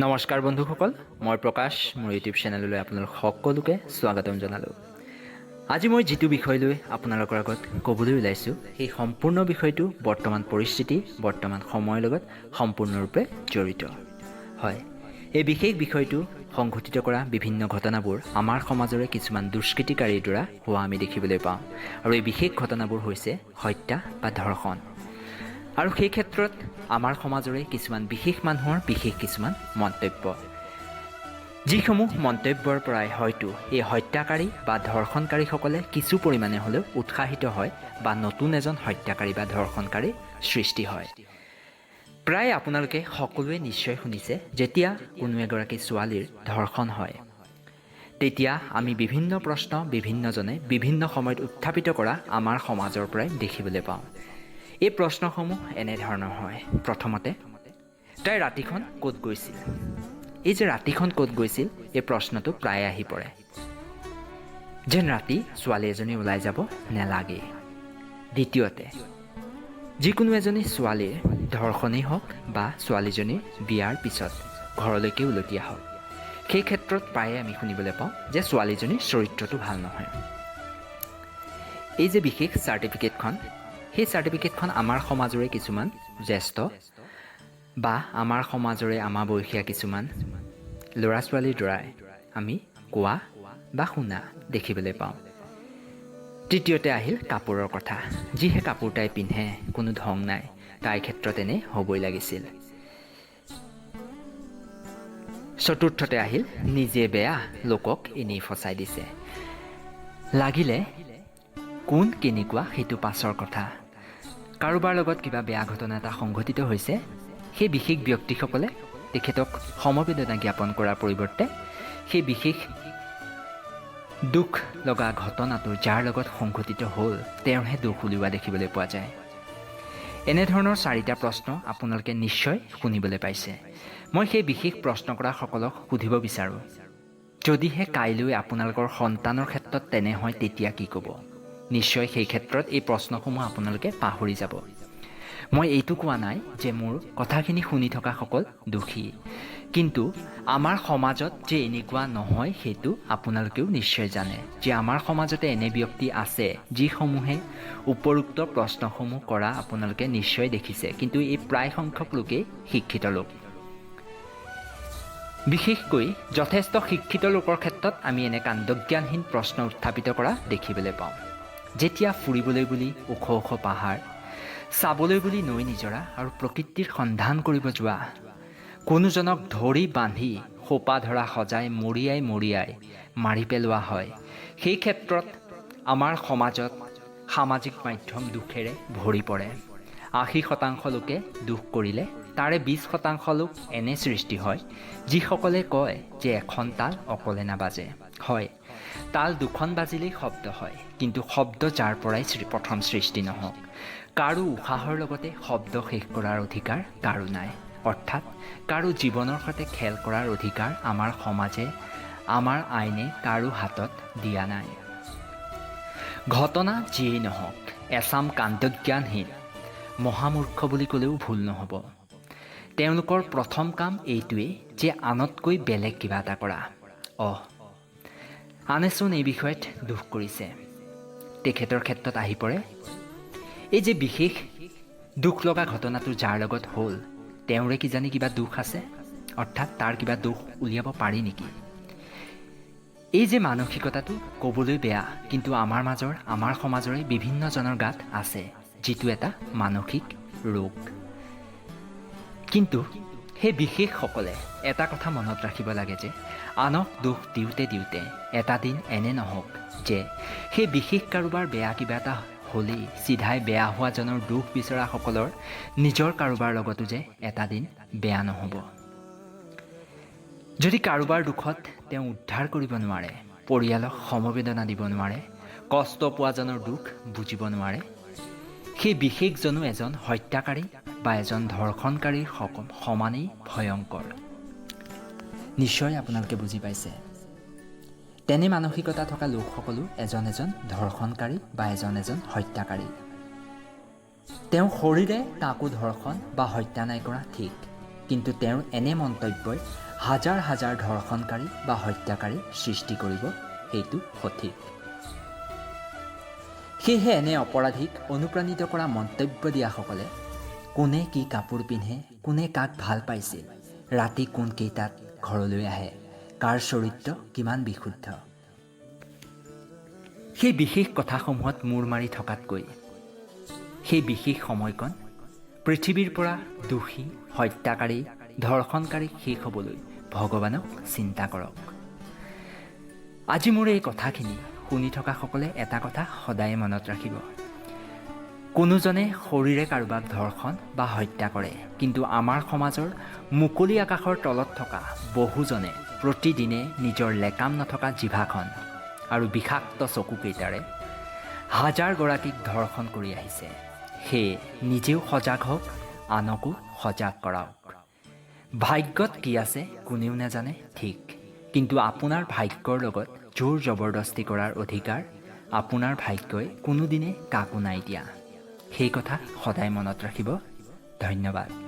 নমস্কাৰ বন্ধুসকল, মই প্ৰকাশ। মোৰ ইউটিউব চেনেললৈ আপোনালোক সকলোকে স্বাগতম জনালোঁ। আজি মই যিটো বিষয় লৈ আপোনালোকৰ আগত ক'বলৈ ওলাইছোঁ, সেই সম্পূৰ্ণ বিষয়টো বৰ্তমান পৰিস্থিতি, বৰ্তমান সময়ৰ লগত সম্পূৰ্ণৰূপে জড়িত হয়। এই বিশেষ বিষয়টো সংঘটিত কৰা বিভিন্ন ঘটনাবোৰ আমাৰ সমাজৰে কিছুমান দুষ্কৃতিকাৰীৰ দ্বাৰা হোৱা আমি দেখিবলৈ পাওঁ আৰু এই বিশেষ ঘটনাবোৰ হৈছে হত্যা বা ধৰ্ষণ। আৰু সেই ক্ষেত্ৰত আমাৰ সমাজৰে কিছুমান বিশেষ মানুহৰ বিশেষ কিছুমান মন্তব্য, যিসমূহ মন্তব্যৰ পৰাই হয়তো এই হত্যাকাৰী বা ধৰ্ষণকাৰীসকলে কিছু পৰিমাণে হ'লেও উৎসাহিত হয় বা নতুন এজন হত্যাকাৰী বা ধৰ্ষণকাৰী সৃষ্টি হয়। প্ৰায় আপোনালোকে সকলোৱে নিশ্চয় শুনিছে, যেতিয়া কোনো এগৰাকী ছোৱালীৰ ধৰ্ষণ হয়, তেতিয়া আমি বিভিন্ন প্ৰশ্ন বিভিন্নজনে বিভিন্ন সময়ত উত্থাপিত কৰা আমাৰ সমাজৰ পৰাই দেখিবলৈ পাওঁ। এই প্ৰশ্নসমূহ এনেধৰণৰ হয়। প্ৰথমতে, তাই ৰাতিখন ক'ত গৈছিল? এই যে ৰাতিখন ক'ত গৈছিল, এই প্ৰশ্নটো প্ৰায়ে আহি পৰে, যেন ৰাতি ছোৱালী এজনী ওলাই যাব নেলাগে। দ্বিতীয়তে, যিকোনো এজনী ছোৱালীৰ ধৰ্ষণেই হওক বা ছোৱালীজনীৰ বিয়াৰ পিছত ঘৰলৈকে উলটি আহক, সেই ক্ষেত্ৰত প্ৰায়ে আমি শুনিবলৈ পাওঁ যে ছোৱালীজনীৰ চৰিত্ৰটো ভাল নহয়। এই যে বিশেষ চাৰ্টিফিকেটখন, সেই চাৰ্টিফিকেটখন আমাৰ সমাজৰে কিছুমান জ্যেষ্ঠ বা আমাৰ সমাজৰে আমাৰ বয়সীয়া কিছুমান ল'ৰা ছোৱালীৰ দ্বাৰাই আমি কোৱা বা শুনা দেখিবলৈ পাওঁ। তৃতীয়তে আহিল কাপোৰৰ কথা। যিহে কাপোৰ তাই পিন্ধে, কোনো ধং নাই, তাইৰ ক্ষেত্ৰত এনে হ'বই লাগিছিল। চতুৰ্থতে আহিল নিজে বেয়া, লোকক এনেই ফচাই দিছে। লাগিলে কোন কেনেকুৱা সেইটো পাছৰ কথা, কাৰোবাৰ লগত কিবা বেয়া ঘটনা এটা সংঘটিত হৈছে, সেই বিশেষ ব্যক্তিসকলে তেখেতক সমবেদনা জ্ঞাপন কৰাৰ পৰিৱৰ্তে সেই বিশেষ দুখ লগা ঘটনাটো যাৰ লগত সংঘটিত হ'ল, তেওঁৰহে দোষ উলিওৱা দেখিবলৈ পোৱা যায়। এনেধৰণৰ চাৰিটা প্ৰশ্ন আপোনালোকে নিশ্চয় শুনিবলৈ পাইছে। মই সেই বিশেষ প্ৰশ্ন কৰাসকলক সুধিব বিচাৰোঁ, যদিহে কাইলৈ আপোনালোকৰ সন্তানৰ ক্ষেত্ৰত তেনে হয়, তেতিয়া কি ক'ব? নিশ্চয় সেই ক্ষেত্ৰত এই প্ৰশ্নসমূহ আপোনালোকে পাহৰি যাব। মই এইটো কোৱা নাই যে মোৰ কথাখিনি শুনি থকাসকল দোষী, কিন্তু আমাৰ সমাজত যে এনেকুৱা নহয়, সেইটো আপোনালোকেও নিশ্চয় জানে যে আমাৰ সমাজতে এনে ব্যক্তি আছে যিসমূহে উপৰোক্ত প্ৰশ্নসমূহ কৰা আপোনালোকে নিশ্চয় দেখিছে। কিন্তু এই প্ৰায় সংখ্যক লোকেই শিক্ষিত লোক। বিশেষকৈ যথেষ্ট শিক্ষিত লোকৰ ক্ষেত্ৰত আমি এনে কাণ্ডজ্ঞানহীন প্ৰশ্ন উত্থাপিত কৰা দেখিবলৈ পাওঁ। যেতিয়া ফুৰিবলৈ বুলি ওখ ওখ পাহাৰ চাবলৈ বুলি নৈ নিজৰা আৰু প্ৰকৃতিৰ সন্ধান কৰিব যোৱা কোনোজনক ধৰি বান্ধি সোপা ধৰা সজাই মৰিয়াই মৰিয়াই মাৰি পেলোৱা হয়, সেই ক্ষেত্ৰত আমাৰ সমাজত সামাজিক মাধ্যম দুখেৰে ভৰি পৰে। 80% লোকে দুখ কৰিলে তাৰে 20% লোক এনে সৃষ্টি হয় যিসকলে কয় যে এখন তাল অকলে নাবাজে। হয়, তাল দুখন বাজিলেই শব্দ হয়, কিন্তু শব্দ যাৰ পৰাই প্ৰথম সৃষ্টি নহওক, কাৰো উশাহৰ লগতে শব্দ শেষ কৰাৰ অধিকাৰ কাৰো নাই। অৰ্থাৎ কাৰো জীৱনৰ সৈতে খেল কৰাৰ অধিকাৰ আমাৰ সমাজে, আমাৰ আইনে কাৰো হাতত দিয়া নাই। ঘটনা যিয়েই নহওক, এচাম কাণ্ডজ্ঞানহীন মহামূৰ্খ বুলি ক'লেও ভুল নহ'ব। তেওঁলোকৰ প্ৰথম কাম এইটোৱেই যে আনতকৈ বেলেগ কিবা এটা কৰা। অহ, আনেচোন এই বিষয়ত দুখ কৰিছে। তেখেতৰ ক্ষেত্ৰত আহি পৰে এই যে বিশেষ দুখ লগা ঘটনাটো যাৰ লগত হ'ল, তেওঁৰে কিজানি কিবা দোষ আছে, অৰ্থাৎ তাৰ কিবা দোষ উলিয়াব পাৰি নেকি? এই যে মানসিকতাটো ক'বলৈ বেয়া, কিন্তু আমাৰ মাজৰ, আমাৰ সমাজৰে বিভিন্নজনৰ গাত আছে, যিটো এটা মানসিক ৰোগ। কিন্তু সেই বিশেষসকলে এটা কথা মনত ৰাখিব লাগে যে আনক দোষ দিওঁতে দিওঁতে এটা দিন এনে নহওক যে সেই বিশেষ কাৰোবাৰ বেয়া কিবা এটা হ'লেই চিধাই বেয়া হোৱাজনৰ দোষ বিচৰাসকলৰ নিজৰ কাৰোবাৰ লগতো যে এটা দিন বেয়া নহ'ব। যদি কাৰোবাৰ দুখত তেওঁ উদ্ধাৰ কৰিব নোৱাৰে, পৰিয়ালক সমবেদনা দিব নোৱাৰে, কষ্ট পোৱাজনৰ দুখ বুজিব নোৱাৰে, সেই বিশেষজনো এজন হত্যাকাৰী বা এজন ধৰ্ষণকাৰীৰ সমানেই ভয়ংকৰ। নিশ্চয় আপোনালোকে বুজি পাইছে। তেনে মানসিকতা থকা লোকসকলো এজন এজন ধৰ্ষণকাৰী বা এজন এজন হত্যাকাৰী। তেওঁ শৰীৰে কাকো ধৰ্ষণ বা হত্যা নাই কৰা ঠিক, কিন্তু তেওঁৰ এনে মন্তব্যই হাজাৰ হাজাৰ ধৰ্ষণকাৰী বা হত্যাকাৰী সৃষ্টি কৰিব, সেইটো সঠিক। সেয়েহে এনে অপৰাধীক অনুপ্ৰাণিত কৰা মন্তব্য দিয়াসকলে কোনে কি কাপোৰ পিন্ধে, কোনে কাক ভাল পাইছিল, ৰাতি কোন কেইটাত ঘৰলৈ আহে, কাৰ চৰিত্ৰ কিমান বিশুদ্ধ, সেই বিশেষ কথাসমূহত মূৰ মাৰি থকাতকৈ সেই বিশেষ সময়কণ পৃথিৱীৰ পৰা দোষী, হত্যাকাৰী, ধৰ্ষণকাৰী শেষ হ'বলৈ ভগৱানক চিন্তা কৰক। আজি মোৰ এই কথাখিনি শুনি থকাসকলে এটা কথা সদায়ে মনত ৰাখিব, কোনোজনে শৰীৰে কাৰোবাক ধৰ্ষণ বা হত্যা কৰে, কিন্তু আমাৰ সমাজৰ মুকলি আকাশৰ তলত থকা বহুজনে প্ৰতিদিনে নিজৰ লেকাম নথকা জিভাখন আৰু বিষাক্ত চকুকেইটাৰে হাজাৰ গৰাকীক ধৰ্ষণ কৰি আহিছে। সেয়ে নিজেও সজাগ হওক, আনকো সজাগ কৰাওক। ভাগ্যত কি আছে কোনেও নাজানে ঠিক, কিন্তু আপোনাৰ ভাগ্যৰ লগত জোৰ জবৰদস্তি কৰাৰ অধিকাৰ আপোনাৰ ভাগ্যই কোনোদিনে কাকো নাই দিয়া। সেই কথা সদায় মনত ৰাখিব। ধন্যবাদ।